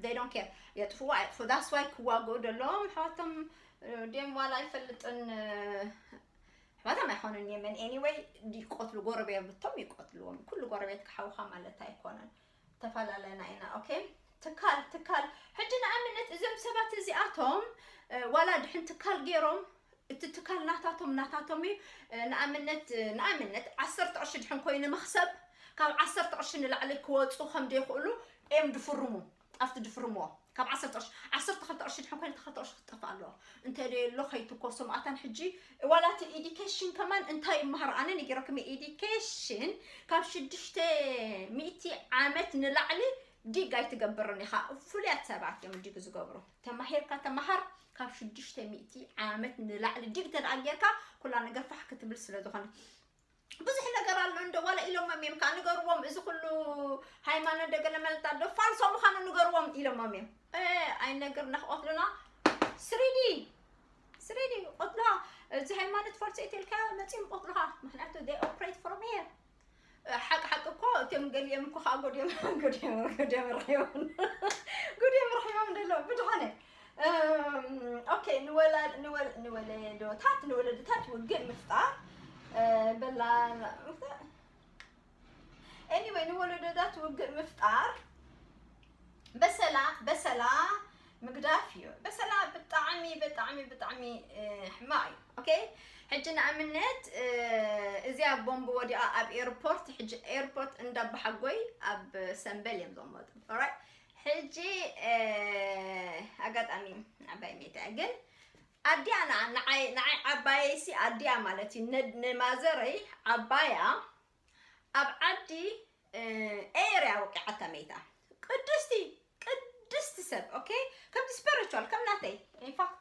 they don't care የጥፍዎ ኣየጥፍዎ that's why ክዋግኡ ዘለዎም ኣሕዋቶም ድዮም ዋላ ኣይፈልጥን ኣሕዋቶም ኣይኮኑን የመን anyway ይቆትሉ ጎረቤቶም ይቆትልዎም ኩሉ ጎረቤት ክሓውካ ማለት ኣይኮነን ተፈላለና ኢና okay ትካል ትካል ሕጂ ንኣብነት እዞም ሰባት እዚኣቶም ዋላ ድሕን ትካል ገይሮም እቲ ትካል ናታቶም ናታቶም እዩ ንኣብነት ንኣብነት ዓሰርተ ቅርሺ ድሕን ኮይኑ መክሰብ ካብ ዓሰርተ ቅርሺ ንላዕሊ ክወፁ ከም ዘይኽእሉ እዮም ድፍርሙ ኣብቲ ድፍርምዎ ካብ ዓሰርተ ቅርሺ ዓሰርተ ክልተ ቅርሺ ድሕን ኮይኑ ክልተ ቅርሺ ክትጠፍእ ኣለዎ እንተ ደየሎ ከይትኮሶም ኣታን ሕጂ ዋላ እቲ education ከማን እንታይ ይመሃር ኣነ ነጊረኩም education ካብ ሽዱሽተ ሚእቲ ዓመት ንላዕሊ ዲግ ኣይትገብርን ኢኻ ፍሉያት ሰባት እዮም ዲግ ዝገብሩ ተማሂርካ ተማሃር ካብ ሽዱሽተ ሚእቲ ዓመት ንላዕሊ ዲግ ተደኣ ጌርካ ኩላ ነገር ፋሕ ክትብል ስለ ዝኾነ ብዙሕ ነገር ኣሎ እንደ ዋላ ኢሎሞም እዮም ከዓ ንገርዎም እዚ ኩሉ ሃይማኖት ደገለ መለታ ዶ ፋልሶ ምዃኑ ንገርዎም ኢሎሞም እዮም ኣይነገር ናክቆትሉና ስሪዲ ስሪዲ ቆትሉሃ እዚ ሃይማኖት ፋልሶ ኢተልካ መፅኦም ቆትሉሃ ምክንያቱ they operate from here ሓቂ ሓቂ እኮ እቶም ገሊኦም እኮ ከዓ ጎዲኦም ጎዲኦም ጎዲኦም ረኪቦም ጎዲኦም ረኪቦም ደሎ ብድኾነ okay ንወላድ ንወል ንወለዶታት ንወለዶታት ውግእ ምፍጣር በላ anyway ንወለዶታት ውግእ ምፍጣር በሰላ በሰላ ምግዳፍ እዩ በሰላ ብጣዕሚ ብጣዕሚ ብጣዕሚ ሕማቅ እዩ okay ሕጂ ንኣብነት እዚኣ ቦምብ ወዲኣ ኣብ ኤርፖርት ሕጂ ኤርፖርት እንዳባሓጎይ ኣብ ሰንበል እዮም ዘመጡ right ሕጂ ኣጋጣሚ ዓባይ ሜታ ግን ኣዲያ ንዓይ ንዓይ ዓባየይሲ ኣዲያ ማለት እዩ ንማዘረይ ዓባያ ኣብ ዓዲ ኤርያ ወቂዓታ መይታ ቅድስቲ ቅድስቲ ሰብ okay ከምዚ spiritual ከም ናተይ infact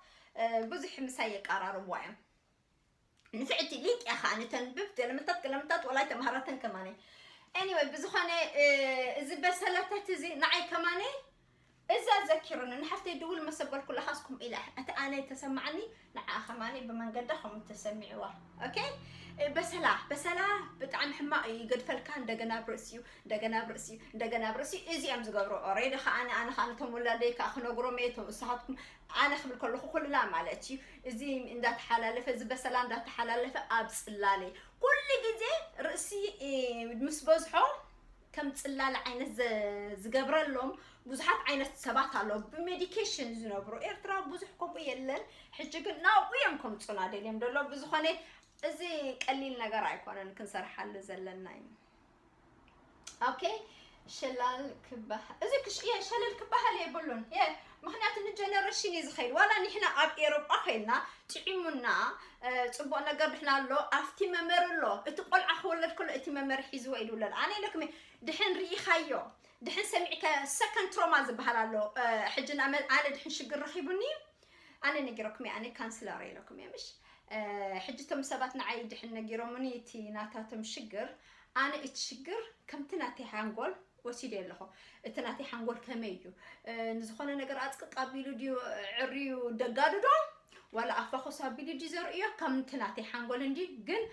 ብዙሕ ምሳይ የቃራርብዋ እዮም ንፍዕቲ ሊቅ እያ ከዓ ንተንብብ ገለምታት ገለምታት ወላይ ተምሃራተን ከማነ anyway ብዝኾነ እዚ በሰለተት እዚ ንዓይ ከማነ እዛ ዘኪሩኒ ንሓፍተይ ድውል መሰበልኩ ለኻስኩም ኢላ እቲ ኣነ ተሰማዓኒ ንዓ ከማኒ ብመንገዳ ከም ተሰሚዕዋ okay በሰላ በሰላ ብጣዕሚ ሕማቅ እዩ ይገድፈልካ እንደገና ብርእሲዩ እንደገና ብርእሲዩ እንደገና ብርእሲዩ እዚ እዮም ዝገብሩ already ከዓ ኣነ ኣነ ከዓ ነቶም ወላደይ ከዓ ክነግሮም እየ እቶም እሳኻትኩም ኣነ ክብል ከለኹ ኩልና ማለት እዩ እዚ እንዳተሓላለፈ እዚ በሰላ እንዳተሓላለፈ ኣብ ፅላለ ኩሉ ግዜ ርእሲ ምስ በዝሖ ከም ፅላለ ዓይነት ዝገብረሎም ብዙሓት ዓይነት ሰባት ኣለዉ ብሜዲኬሽን ዝነብሩ ኤርትራ ብዙሕ ከምኡ የለን ሕጂ ግን ናብኡ እዮም ከምፁና ደልዮም ደሎ ብዝኾነ እዚ ቀሊል ነገር ኣይኮነን ክንሰርሓሉ ዘለና እዩ okay ሸላል ክበሃል እዚ ክሽ እየ ሸለል ክበሃል የብሉን የ ምክንያቱ ንጀነሬሽን እዩ ዝኸይድ ዋላ ንሕና ኣብ ኤሮጳ ኮይና ጥዒሙና ፅቡቅ ነገር ድሕና ኣሎ ኣብቲ መመር ኣሎ እቲ ቆልዓ ክወለድ ከሎ እቲ መመር ሒዝዎ እዩ ዝውለድ ኣነ ኢለኩም ድሕን ርኢኻዮ ድሕን ሰሚዕካ ሰከንድ ትሮማ ዝበሃል ኣሎ ሕጂ ኣነ ድሕን ሽግር ረኺቡኒ ኣነ ነጊረኩም ኣነ ካንስለር ኢለኩም እየ ምሽ ሕጂ እቶም ሰባት ንዓይ ድሕን ነጊሮምኒ እቲ ናታቶም ሽግር ኣነ እቲ ሽግር ከምቲ ናተይ ሓንጎል ወሲደ ኣለኹ እቲ ናተይ ሓንጎል ከመይ እዩ ንዝኾነ ነገር ኣፅቅቅ ኣቢሉ ድዩ ዕርዩ ደጋድዶ ዋላ ኣፋኹስ ኣቢሉ ድዩ ዘርእዮ ከምቲ ናተይ ሓንጎል እንዲ ግን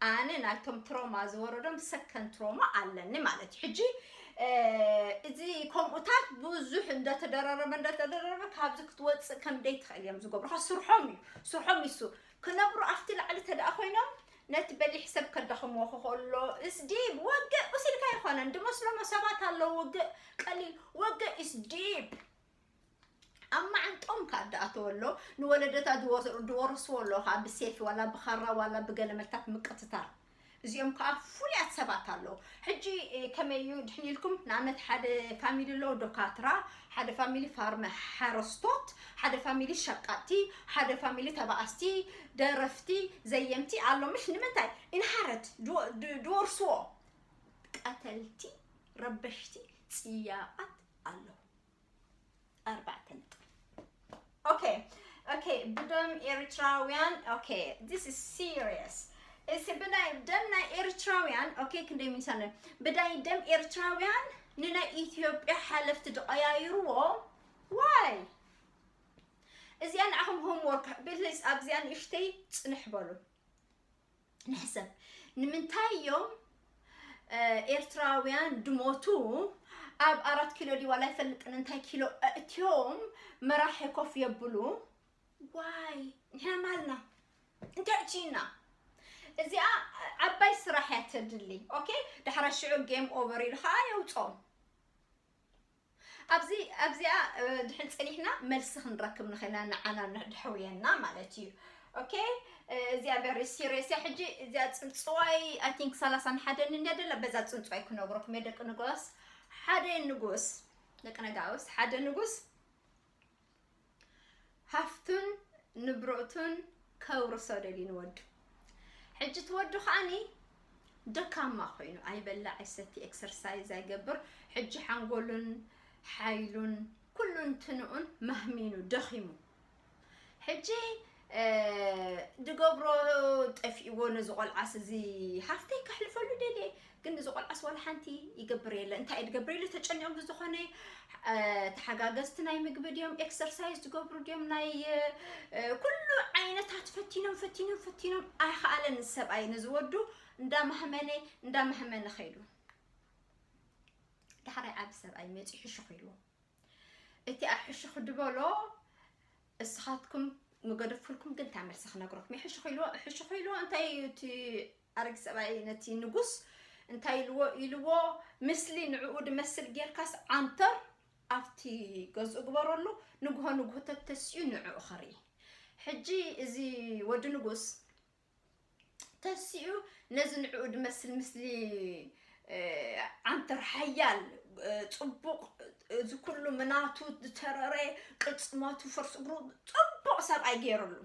ኣነ ናይቶም ትሮማ ዝወረዶም ሰከንድ ትሮማ ኣለኒ ማለት እዩ ሕጂ እዚ ከምኡታት ብዙሕ እንዳተደራረበ እንዳተደራረበ ካብዚ ክትወፅእ ከምደይ ትኽእል እዮም ዝገብሩካ ስርሖም እዩ ስርሖም ይሱ ክነብሩ ኣብቲ ላዕሊ ተደኣ ኮይኖም ነቲ በሊሕ ሰብ ከዳኽምዎ ክኸሎ፣ is deep። ወግእ ቁስ ኢልካ ኣይኮነን። ድመስሎሞ ሰባት ኣለዉ፣ ውግእ ቀሊል፣ ወግእ is deep። ኣብ ማዓንጦም ካብ ድኣተወ ኣሎ፣ ንወለደታት ዝወስ-፣ ዝወረስዎ ኣሎ፣ ካብ ብሴፍ ዋላ ብኻራ ዋላ ብገለመልታት ምቅትታል። እዚኦም ከዓ ፍሉያት ሰባት ኣለዉ። ሕጂ፣ እ፣ ከመይ እዩ ድሕን ኢልኩም? ንኣብነት ሓደ ፋሚሊ ኣለዉ ዶካትራ፣ ሓደ ፋሚሊ ፋርመ ሓረስቶት፣ ሓደ ፋሚሊ ሸቃጥቲ፣ ሓደ ፋሚሊ ተባኣስቲ፣ ደረፍቲ፣ ዘየምቲ ኣሎ። ምሽ ንምንታይ? ኢንሃረት ድወ-፣ ድ-፣ ድወርስዎ። ቀተልቲ፣ ረበሽቲ፣ ጽያቓት ኣለዉ። ኣርባዕተ ነጥቢ። ኦኬ፣ ኦኬ፣ ብደም ኤርትራውያን፣ ኦኬ፣ this is serious። እዚ ብናይ ደም ናይ ኤርትራውያን፣ ኦኬ፣ ክንደይ ሚኒት ኣሎ? ብናይ ደም ኤርትራውያን ንናይ ኢትዮጵያ ሓለፍቲ ድቀያይርዎ? ዋይ? እዚኣ ንዓኹም ሆምወርክ፣ ፕሊዝ ኣብዚኣ ንእሽተይ ጽንሕ በሉ። ንሕሰብ። ንምንታይ እዮም፣ እ፣ ኤርትራውያን ድሞቱ ኣብ ኣራት ኪሎ ድዩ ዋላ ኣይፈልጥን እንታይ ኪሎ ኣእትዮም መራሒ ኮፍ የብሉ? ዋይ፣ ንሕና ማልና እንታይ ኣእትዩና? እዚኣ ዓባይ ስራሕ እያ ተድሊ። ኦኬ፣ ዳሕራ ሽዑ ጌም ኦቨር ኢሉ ኸዓ የውፅኦም። ኣብዚ፣ ኣብዚኣ፣ እ፣ ድሕን ጸኒሕና መልሲ ክንረክብ ንኽእል ኢና፣ ንዓና ን-፣ ድሕውየና ማለት እዩ። ኦኬ፣ እ፣ እዚኣ very serious እያ። ሕጂ እዚኣ ጽንጽዋይ፣ I think፣ ሰላሳን ሓደን እንድያ ደላ፣ በዛ ጽንጽዋይ ክነግረኩም እየ ደቂ ንጉስ። ሓደ ንጉስ፣ ደቂ ነጋውስ፣ ሓደ ንጉስ ሃፍቱን ንብረቱን ከውርሶ ደልዩ ንወዱ። ሕጂ እቲ ወዱ ከዓኒ ደካማ ኮይኑ፣ ኣይበልዕ፣ ኣይሰቲ፣ ኤክሰርሳይዝ ኣይገብር። ሕጂ ሓንጎሉን ሓይሉን ኩሉ እንትንኡን ማህሚኑ፣ ደኺሙ። ሕጂ፣ እ፣ ድገብሮ ጠፊእዎ ነዚ ቆልዓስ፣ እዚ ሃፍተይ ከሕልፈሉ ደልየ። ግን እዚ ቆልዓስ ዋላ ሓንቲ ይገብር የለ። እንታይ እዩ ዝገብር የለ? ተጨኒቖም ብዝኾነ፣ እ፣ ተሓጋገዝቲ ናይ ምግቢ ድዮም፣ ኤክሰርሳይዝ ዝገብሩ ድዮም፣ ናይ፣ እ፣ ኩሉ ዓይነታት ፈቲኖም፣ ፈቲኖም፣ ፈቲኖም ኣይኸኣለን። እዚ ሰብኣይ ነዚ ወዱ እንዳማህመነ፣ እንዳማህመነ ኸይዱ። ዳሕራይ ዓቢ ሰብኣይ መፂኡ ሕሹኽ ኢልዎ። እቲ ኣብ ሕሹኽ ድበሎ፣ እስኻትኩም ምገደፍኩልኩም ግን እታ መልሲ ክነግረኩም እየ። ሕሹኽ ኢልዎ፣ ሕሹኽ ኢልዎ፣ እንታይ እዩ እቲ ኣረጊት ሰብኣይ ነቲ ንጉስ እንታይ ኢልዎ? ኢልዎ፣ "ምስሊ ንዕኡ ድመስል ጌርካስ ዓንተር ኣብቲ ገዝኡ ግበረሉ፣ ንግሆ ንግሆ ተተሲኡ ንዕኡ ኸርኢ።" ሕጂ እዚ ወዲ ንጉስ ተሲኡ ነዚ ንዕኡ ድመስል ምስሊ፣ እ፣ ዓንተር ሓያል፣ እ፣ ጽቡቕ፣ እዚ ኩሉ ምናቱ ዝተረረ ቅልጽማቱ ፈርስ እግሩ ጽቡቕ ሰብኣይ ገይሩሉ።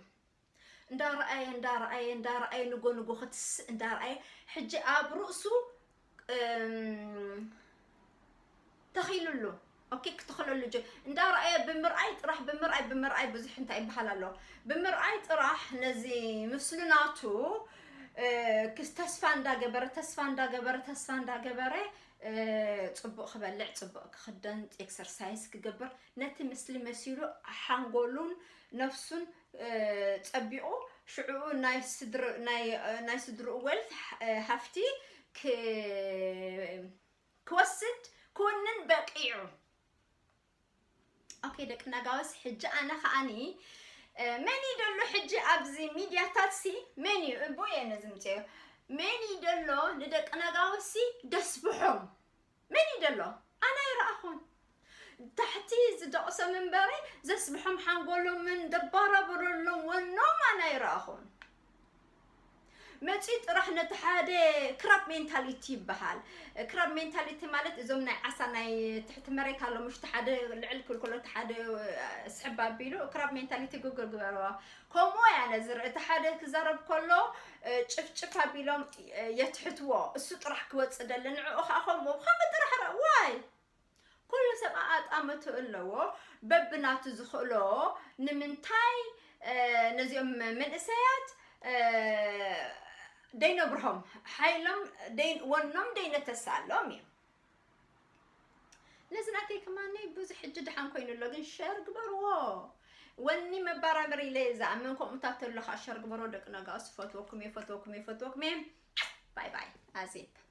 እንዳረኣየ፣ እንዳረኣየ፣ እንዳረኣየ ንጎ ንጎ ክትስእ እንዳረኣየ ሕጂ ኣብ ርእሱ፣ እም፣ ተኺሉሉ። ኦኬ፣ ክትኽለሉ ጀ-፣ እንዳረኣየ ብምርኣይ ጥራሕ፣ ብምርኣይ፣ ብምርኣይ ብዙሕ እንታይ ይበሃል ኣሎ። ብምርኣይ ጥራሕ ነዚ ምስሉ ናቱ፣ እ፣ ክስ-፣ ተስፋ እንዳገበረ፣ ተስፋ እንዳገበረ፣ ተስፋ እንዳገበረ፣ እ፣ ጽቡቕ ክበልዕ፣ ጽቡቕ ክኽደን፣ ኤክሰርሳይዝ ክገብር፣ ነቲ ምስሊ መሲሉ ሓንጎሉን ነፍሱን፣ እ፣ ጸቢቑ፣ ሽዑ ናይ ስድር-፣ ናይ፣ እ፣ ናይ ስድርኡ ዌልት፣ እ፣ ሃፍቲ ክ-፣ ክወስድ ክውንን በቂዑ። ኦኬ፣ ደቂ ነጋውስ፣ ሕጂ ኣነ ከዓኒ፣ እ፣ መን እዩ ደሎ ሕጂ ኣብዚ ሚድያታት ሲ፣ መን እዩ? እቦ እየ ነዚ ምፅኦ። መን እዩ ደሎ ንደቂ ነጋውስ ሲ ደስብሖም? መን እዩ ደሎ? ኣነ ኣይረኣኹን። ታሕቲ ዝደቕሶም እምበሪ ዘስብሖም ሓንጎሎምን ደባራበረሎም ወኖም ኣነ ኣይረኣኹን። መጺኡ ጥራሕ ነቲ ሓደ ክራብ ሜንታሊቲ ይበሃል። ክራብ ሜንታሊቲ ማለት እዞም ናይ ዓሳ ናይ ትሕቲ መሬት ኣሎ፣ ምሽ፣ እቲ ሓደ ልዕል ክብል ከሎ እቲ ሓደ ስሕብ ኣቢሉ ክራብ ሜንታሊቲ ጉግል ግበርዎ። ከምኡ እያ ነዚ ርኢ። እቲ ሓደ ክዛረብ ከሎ፣ እ፣ ጭፍጭፍ ኣቢሎም፣ እ፣ የትሕትዎ። እሱ ጥራሕ ክወጽእ ደሊ። ንዕኡ ኸዓ ከምኡ፣ ብኸምኡ ጥራሕ ረ-፣ ዋይ! ኩሉ ሰብ ኣጣመቱ ኣለዎ፣ በብናቱ ዝኽእሎ። ንምንታይ፣ እ፣ ነዚኦም መንእሰያት፣ እ፣ ደይነብርሆም፣ ሓይሎም ደይ-፣ ወኖም ደይነተስኣሎም እዩ። ነዚ ናተይ ከማነይ ብዙሕ ሕጂ ደሓን ኮይኑ ኣሎ፣ ግን ሸር ግበርዎ። ወኒ መባራበሪ ኢለ እየ ዝኣምን፣ ከምኡታት ተሎ ኸዓ ሸር ግበርዎ። ደቂ ነጋውስ፣ ፈትወኩም እየ፣ ፈትወኩም እየ፣ ፈትወኩም እየ። ባይ ባይ። ኣዜብ።